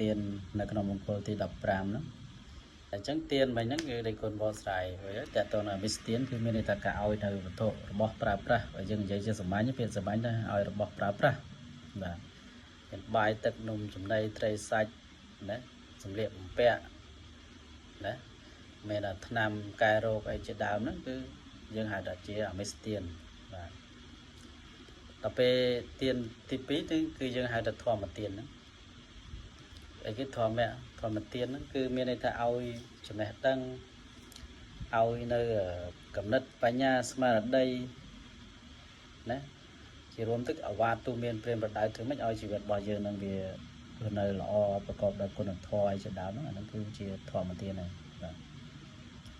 ទាននៅក្នុងមង្គលទី15ហ្នឹងអញ្ចឹងទានមិញហ្នឹងគឺដែលគុណបកស្រាយហើយតើតើនៅវិស្ទានគឺមានន័យថាការឲ្យនៅវត្ថុរបស់ប្រើប្រាស់បើយើងនិយាយជាសាមញ្ញពាក្យសាមញ្ញថាឲ្យរបស់ប្រើប្រាស់បាទមានបាយទឹកនំចំណីត្រីសាច់ណាសម្លៀកបំពាក់ណាមានតែថ្នាំកែរោគអីជាដើមហ្នឹងគឺយើងហៅថាជាអាមិសទានបាទដល់ពេលទានទី2គឺគឺយើងហៅថាធម្មទានហ្នឹង អីគេធម្មៈធម្មទានហ្នឹងគឺមានន័យថាឲ្យចំណេះដឹងឲ្យនៅកំណត់បញ្ញាស្មារតីណាជារួមទឹកអវាទទូមានព្រាមប្រដៅធ្វើម៉េចឲ្យជីវិតរបស់យើងនឹងវារស់នៅល្អប្រកបដោយគុណធម៌អីជាដើមហ្នឹងអាហ្នឹងគឺជាធម្មទានហើយបាទ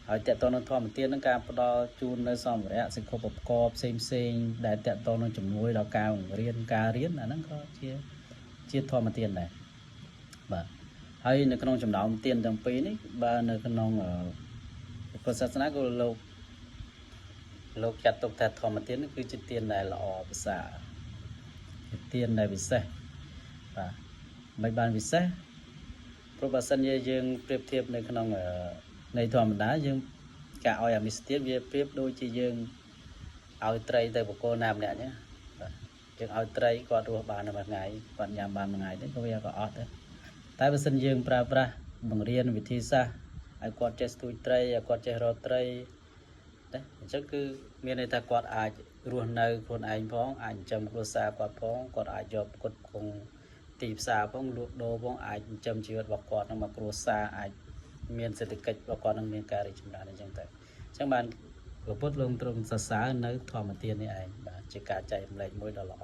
ហើយតកតងនឹងធម្មទានហ្នឹងការផ្ដល់ជូននៅសម្ភារៈសិក្ខាឧបករណ៍ផ្សេងផ្សេងដែលតកតងនឹងជំនួយដល់ការបង្រៀនការរៀនអាហ្នឹងក៏ជាជាធម្មទានដែរបាទ ហើយនៅក្នុងចំណោមទានទាំងពីរនេះបើនៅក្នុងពុទ្ធសាសនាក៏លោកលោកចាត់ទុកថាធម្មទានគឺជាទានដែលល្អប្រសើរជាទានដែលពិសេសបាទមិនបានពិសេសព្រោះបើសិនជាយើងប្រៀបធៀបនៅក្នុងនៃធម្មតាយើងការឲ្យអាមិសទានវាប្រៀបដូចជាយើងឲ្យត្រីទៅបុគ្គលណាម្នាក់ចឹងបាទយើងឲ្យត្រីគាត់រស់បានមួយថ្ងៃគាត់ញ៉ាំបានមួយថ្ងៃទៅក៏វាក៏អត់ដែរ តែបើសិនយើងប្រើប្រាស់បង្រៀនវិធីសាស្ត្រឲ្យគាត់ចេះស្ទូចត្រីឲ្យគាត់ចេះរកត្រីណាអញ្ចឹងគឺមានន័យថាគាត់អាចរស់នៅខ្លួនឯងផងអាចចិញ្ចឹមគ្រួសារគាត់ផងគាត់អាចយកផ្គត់ផ្គង់ទីផ្សារផងលក់ដូរផងអាចចិញ្ចឹមជីវិតរបស់គាត់នឹងមកគ្រួសារអាចមានសេដ្ឋកិច្ចរបស់គាត់នឹងមានការរីកចម្រើនអញ្ចឹងទៅអញ្ចឹងបានព្រះពុទ្ធលោកទ្រង់សរសើរនៅធម្មទាននេះឯងបាទជាការចែករំលែកមួយដ៏ល្អ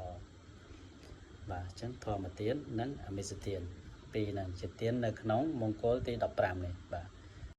បាទអញ្ចឹងធម្មទាននិងអមិសទាន ពីរហ្នឹងជាទាននៅក្នុងមង្គលទី15នេះបាទ។